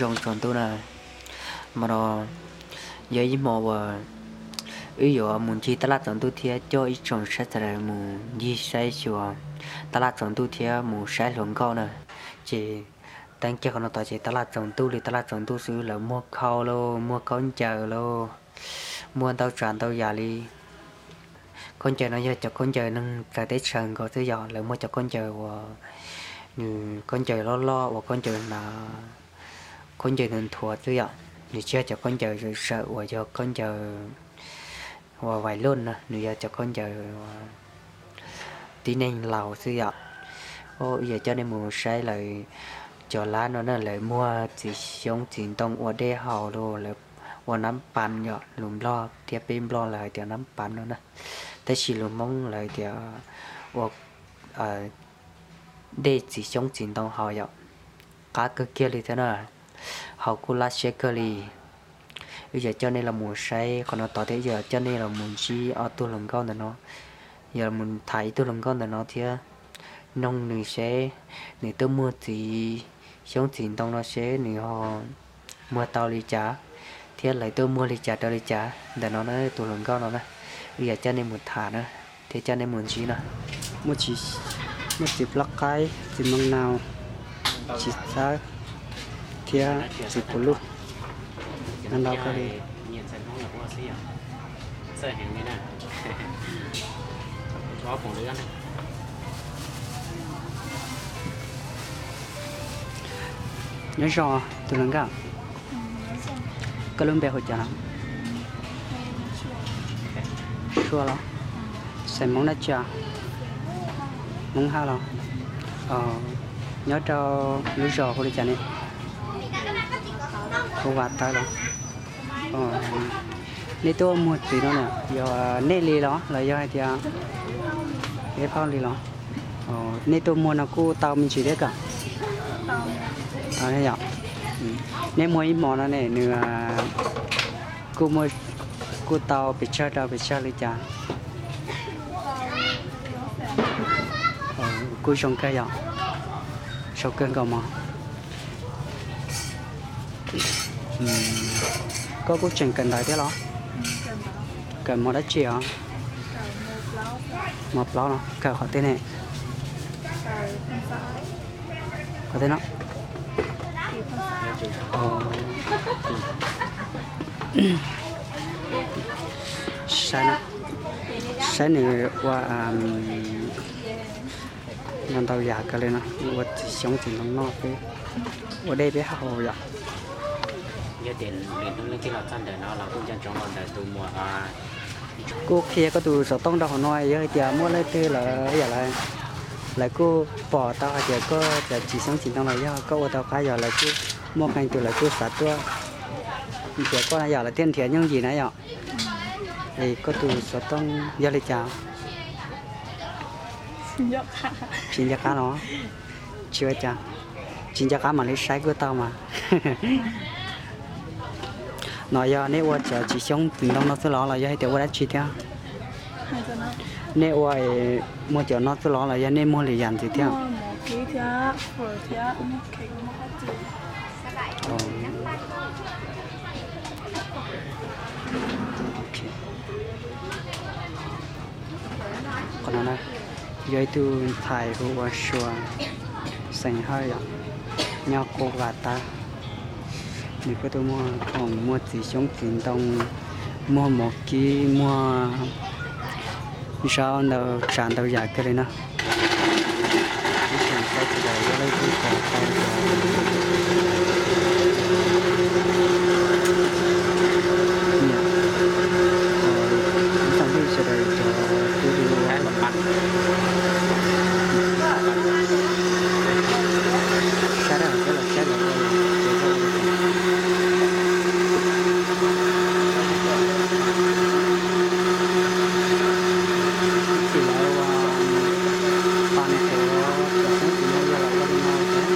Zoo tsaus ntuj na, hmo no yog ib hmo uas wb yuav mus ncig tab laj tsaus ntuj thiab coj ib tsoom saib sawv daws mus ncig saib xyuas tab laj tsaus ntuj thiab mus saib hluas nkauj na. Ces teeb kiag qhov no tod ces tab laj tsaus ntuj li tab laj tsaus ntuj xwb, lawv muag khau lauj, muag khaub ncaws lauj, muaj ntau tsav ntau yam li. Khaub ncaws no yog cov khaub ncaws neeg txawv teb chaws nkaus xwb yom, lawv muag cov khaub ncaws uas nws khaub ncaws loj loj uas khaub ncaws hnav, khaub ncaws nthuav nthuav xwb yom, nws tsis yog cov khaub ncaws zawm zawm uas yog khaub ncaws uas vais luj no, nws yog cov khaub ncaws tib neeg laus xwb yom. Wb yuav coj nej mus saib lawv cov lab no na, lawv muag txiv xyoob txiv ntoo ua dej haus lauj, lawv ua nab pas yom, lus Nplog thiab peb Nplog lawv hais tias nab pas no na, tab sis lus Hmoob lawv tias ua dej txiv xyoob txiv ntoo haus yom. Qab kawg kiag li thiab na, haus kuj laj siab kawg li. Wb yuav coj nej los mus saib qhov no tod thiab yuav coj nej los mus ntsib ob tug hluas nkauj ntawm no, yuav mus tham ib tug hluas nkauj ntawm no thiab, noog nws seb nws tuaj muag txiv xyoob txiv ntoo no seb nws ho muag tau li cas, thiab lawv tuaj muag li cas rau li cas ntawm no na, tus hluas nkauj no na. Wb yuav coj nej mus tham na, thiab coj nej mus ntsib no. Muaj txiv, muaj txiv plaub qaib, txiv maj nau, txiv txawb, thiab txiv puv luj, ntau kawg li. Nyob zoo tus hluas nkauj, koj lub npe hu cas no? Sua los? Xeem Hmoob dab tsi? Hmoob Haj los? Nyob rau lub zos hu li cas ne? Hu Vaj Tawb los? Nej tuaj muag txiv no na, yog nej li los los yog hais tias ib phauj li los? Nej tuaj muag no kuj tau me ntsis thiab kom? Yog, nej muag ib hmo no ne nws kuj, kuj tau pes tsawg rau pes tsawg li cas? Kuj zoo kawg yom, zoo kawg nkaus mog. Koj kuj tseem kawm ntawv thiab los? Kawm mos dab tsi os? Mos plaub no, kawm qhov twg ne? Qhov twg no? Saib, saib nws ua ntau ntau yam kawg li no, ua txiv xyoob txiv ntoo noj peb, ua dej peb haus yom. Yog tias lwm hnub leej twg los txog ntawm no los kuj nco ntsoov los ntawm tus muam. Kuj qhia koj tus xov tooj rau hauv no, yog hais tias muaj leej twg lawv yam, lawv kuj pom tau hais tias koj cov txiv xyoob txiv ntoo los yog koj ua tau qab yog lawv kuj muaj qee tus lawv kuj xav tuaj nrhiav koj na yom, lawv thiaj nrhiav yooj yim na yom. Es koj tus xov tooj yog li cas? Tsis nco qab los? Tsis ua cas, tsis nco qab mam li saib kuj tau mas. No yog nej ua cov txiv xyoob txiv ntoo no xwb los los yog hais tias ua dab tsi thiab? Nej ua muag cov no xwb los los yog nej muag lwm yam ntxiv thiab? Qhov no na, yog ib tug ntxhais hu ua Sua, xeem Hawj yom, nyob Qub Vas Tawb. Nws kuj tuaj muag khoom, muag txiv xyoob txiv ntoo, muag mov kib, muag zaub ntau tsav ntau yam kawg li na. Ib tsoom saib sawv daws yog leej twg xav tau cov, ib tsoom phooj ywg sawv daws cov twb ua, saib dab tsi los saib lawv ua, ces lawv ua, pas nws qhuav cov xyoob txiv no yog lawv ua li no thiab.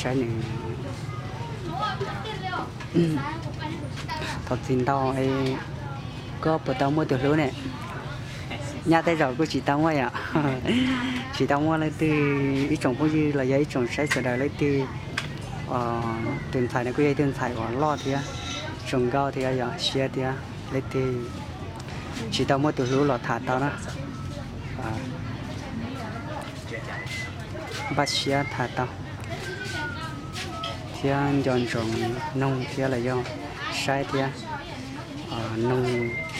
Saib nws. Thov txim ntau, koj puas tau muaj tus hlub ne? Nyaj tej zaum kuj tsis tau muaj yom. Tsis tau muaj leej twg, ib tsoom phooj ywg los yog ib tsoom saib sawv daws, leej twg, tus ntxhais no kuj yog ib tug ntxhais uas loj thiab, zoo nkauj thiab yog siab thiab, leej twg tsis tau muaj tus hlub los tham tau na. Npaj siab tham tau thiab nco ntsoov noog thiab los yog saib thiab, noog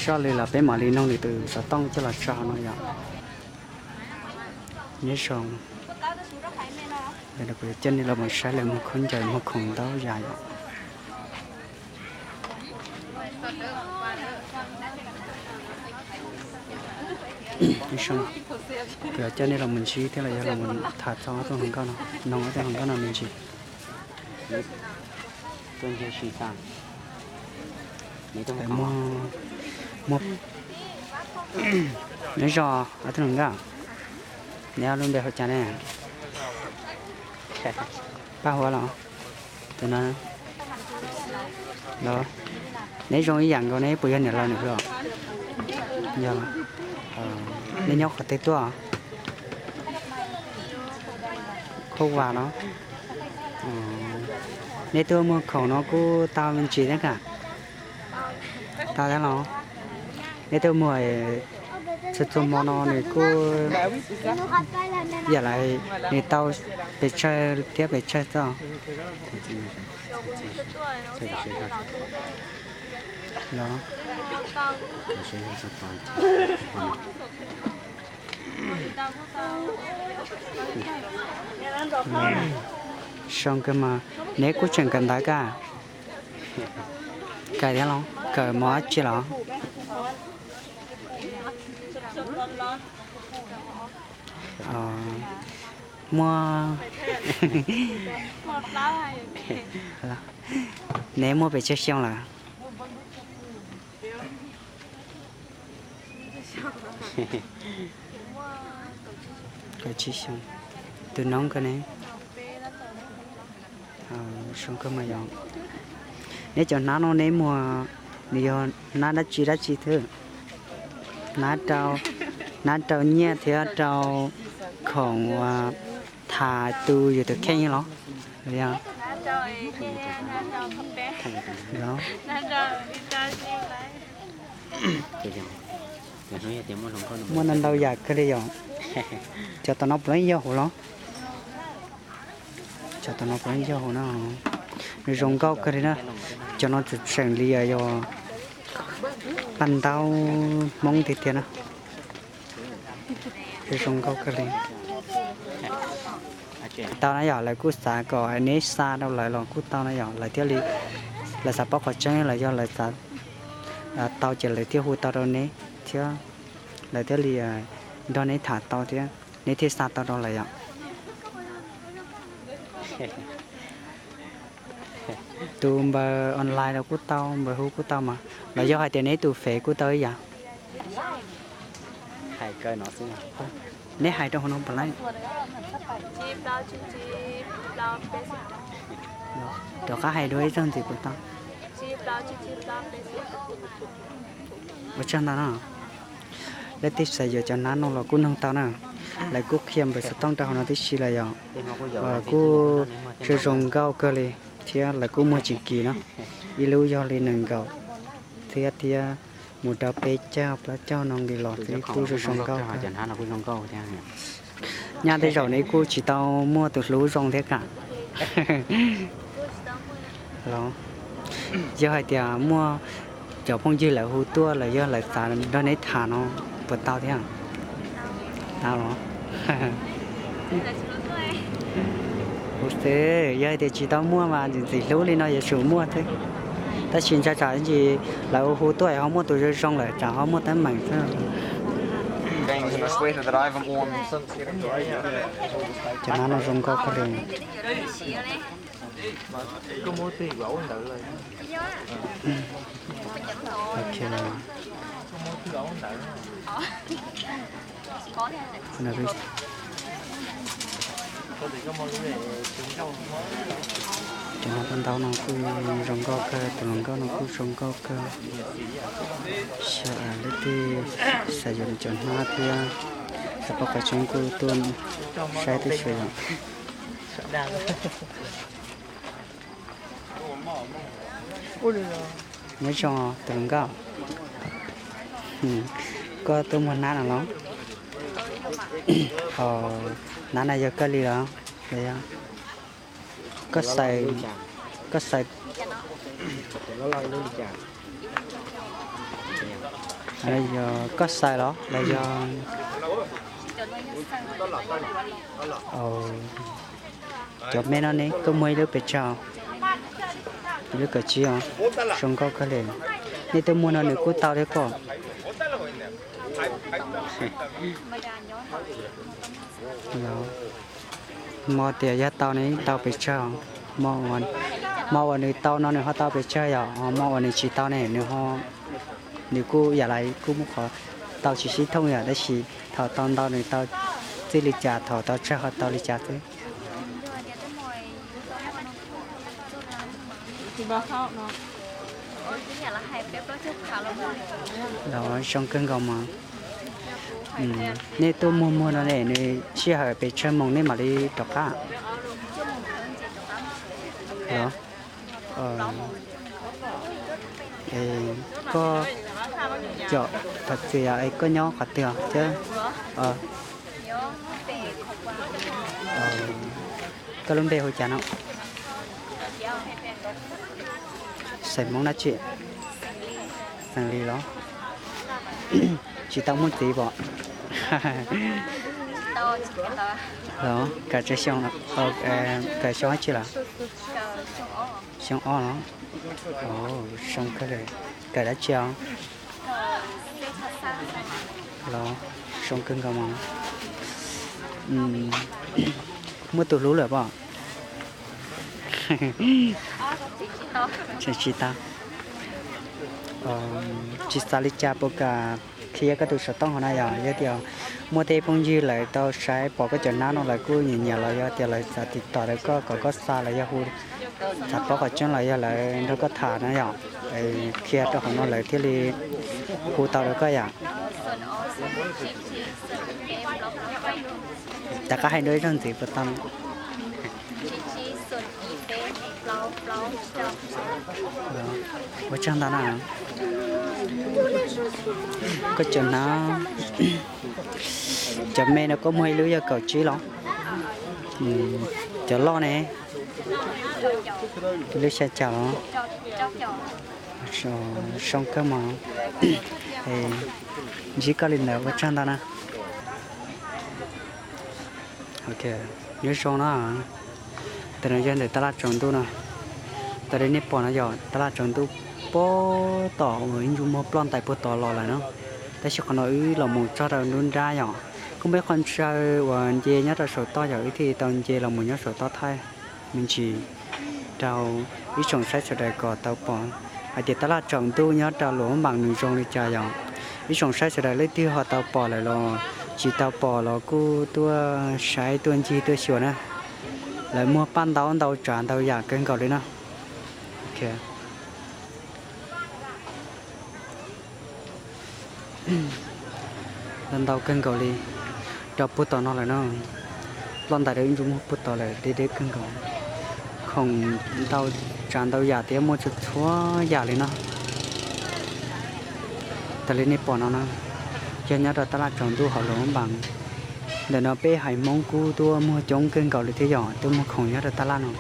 soj lwm los peb mam li noog nws tus xov tooj coj los tso no yom. Nyob zoo, kuv yuav coj nej los mus saib lawv muag khaub ncaws muag khoom ntau yam yom. Kuv yuav coj nej los mus ntsib thiab los yog los mus tham txog ob tug hluas nkauj no, noog ob tug hluas nkauj no me ntsis. Muaj, muaj, nyob zoo ob tug hluas nkauj, neb ob lub npe hu cas ne? Paj Huab los? Tus no los? Neb zoo ib yam nkaus, neb puas yog niam laus niam hluas? Yog. Neb nyob qhov twg tuaj? Khuj Vas los? Neb tuaj muag khoom no kuj tau me ntsis thiab ka? Tau thiab los? Neb tuaj muag txhua txhua hmo no nws kuj yam li nws tau pes tsawg thiab pes tsawg txoj los? Zoo kawg mas, neb kuj tseem kawm ntawv ka? Kawm thiab los? Kawm mos dab tsi los? Muaj, neb muaj pes tsawg xyoo lawm? Kaum tsib xyoo. Tus noob kawg ne? Zoo kawg mas yog. Neb cov hnab no neb muag, nws yog hnab dab tsi dab tsi xwb? Hnab rau, hnab rau nyiaj thiab rau khoom uas tham tu yus tus kheej los? Yog. Muaj ntau ntau yam kawg li yom. Cov tom no puav leej yog hauv los? Cov tom no puav leej yog hauv no. Nws zoo nkauj kawg li na. Cov no tseem tseem li yog paj ntaub Hmoob tiag tiag na. Zoo nkauj kawg li. Tau na yom, lawv kuj xav kom neb xa rau lawv los kuj tau na yom, lawv thiaj li, lawv xav paub qhov tseeb los yog lawv xav tau ces lawv thiaj hu tau rau neb thiab, lawv thiaj li nrog neb tham tau thiab neb thiaj xa tau rau lawv yom. Tus npawb online los kuj tau, npawb hu kuj tau mas, los yog hais tias neb tus fev kuj tau ib yam. Neb hais rau hauv no puas laib? Rov qab hais dua ib zaug ntxiv puas tau? Ua tsaug ntau no. Leej twg xav yuav cov hnab no los kuj noog tau na. Lawv kuj qhia npawb xov tooj rau hauv no tib si los yom. Kuj zoo zoo nkauj kawg li, thiab lawv kuj muag tsis kim no. Ib lub yog li nees nkaum thiab thiab mus rau peb caug plaub caug no nqis los thiab kuj zoo zoo nkauj kawg. Nyaj tej zaum neb kuj tsis tau muaj tus hlub zoo thiab ka? Los, yog hais tias muaj cov phooj ywg lawv hu tuaj los yog lawv xav nrog neb tham no puas tau thiab? Tau los? Kuv xav yog hais tias tsis tau muaj mas ntxim ntxim hlub li no yuav tsum muaj thiab. Tab sis ntshai tsam ntsis lawv hu tuaj ho muaj tus zoo zoo lawm tsam ho muaj teeb meem xwb. Cov hnab no zoo nkauj kawg li. Cov no ntau no kuj zoo nkauj kawg, tus hluas nkauj no kuj zoo nkauj kawg. Xyov leej twg xav yuav nws cov hnab thiab, xav paub qhov tseeb kuj tuaj saib tib si yom. Nyob zoo tus hluas nkauj, koj tuaj muag hnab no los? Hnab no yog koj li los? Koj xaws, koj xaws, yog koj xaws los los yog? Cov me no ne, koj muag ib lub pes tsawg? Ib lub kaum tsib os. Zoo nkauj kawg li. Nej tuaj muag no nws kuj tau thiab koj? Hmo tias yog tau ne tau pes tsawg? Hmo uas nws tau no nws ho tau pes tsawg yom? Hmo uas nws tsis tau ne nws ho, nws kuj yam li kuj muaj qhov tau tsis sib thooj yom, tab sis thaum tau ntau nws tau txij li cas, thaum tau tsawg ho tau li cas xwb. Los zoo kawg nkaus mas. Nej tuaj muag muag no ne nws sij hawm pes tsawg moos nej mam li rov qab? Los, koj, cov, thov txim, koj nyob qhov twg thiab? Koj lub npe hu cas no? Xeem Hmoob dab tsi? Xeem Lis los? Tsis tau muaj txiv pom? Los kawm tsawg xyoo, kawm xyoo dab tsi lawm? Xyoo ob los? Zoo kawg li. Kawm dab tsi os? Los zoo kawg nkaus mas. Muaj tus hlub lawm pom? Tsis tau. Tsis xav li cas puas kam qhia koj tus xov tooj hauv na yom? Yog tias muaj tej phooj ywg lawv tau saib pom koj cov hnab no lawv kuj nyiam nyiam los yog tias lawv xav tiv tom rau koj kom koj xa los yog hu, xav paub qhov tseeb los yog lawv nrog koj tham na yom, qhia rau hauv no lawv thiaj li hu tau rau koj yom. Rov qab hais dua ib zaug ntxiv puas tau? Ua tsaug ntau na. Koj cov hnab, cov me no koj muag ib lub yog kaum tsib los? Cov loj ne? Ib lub xya caum los? Zoo kawg mas. Ntsib koj li ntawd ua tsaug ntau na. Nyob zoo na. Ntawm no yog ntawm tab laj tsaus ntuj no. Raws li nej pom no yog tab laj tsaus ntuj puag tom uas ib ntsuj muag ploj ntais puag tod los lawm na. Tab sis qhov no wb los mus txog rau nruab nrab yom. Kuj muaj ib qho ntshaw uas nce nyob rau saum toj yog wb thiaj li tau nce los mus nyob saum toj thaij me ntsis rau ib tsoom saib sawv daws kom tau pom hais tias tab laj tsaus ntuj nyob rau Luam Mab Npaas nws zoo li cas yom. Ib tsoom saib sawv daws leej twg ho tau pom lawm los tsis tau pom los kuj tuaj saib tuaj ncig tuaj xyuas na. Lawv muag paj ntau ntau tsav ntau yam kawg nkaus li na. Ntau ntau kawg nkaus li. Rau puag tom no lawm na. Ploj ntais rau ib ntsuj muag puag tod lawm deb deb kawg nkaus. Khoom ntau tsav ntau yam thiab muaj txhua txhua yam li no. Raws li nej pom no na, yog nyob rau tab laj tsaus ntuj hauv Luam Mab Npaas. Ntawm no peb haiv Hmoob kuj tuaj muag coob kawg nkaus li thiab yom, tuaj muag khoom nyob rau tab laj no.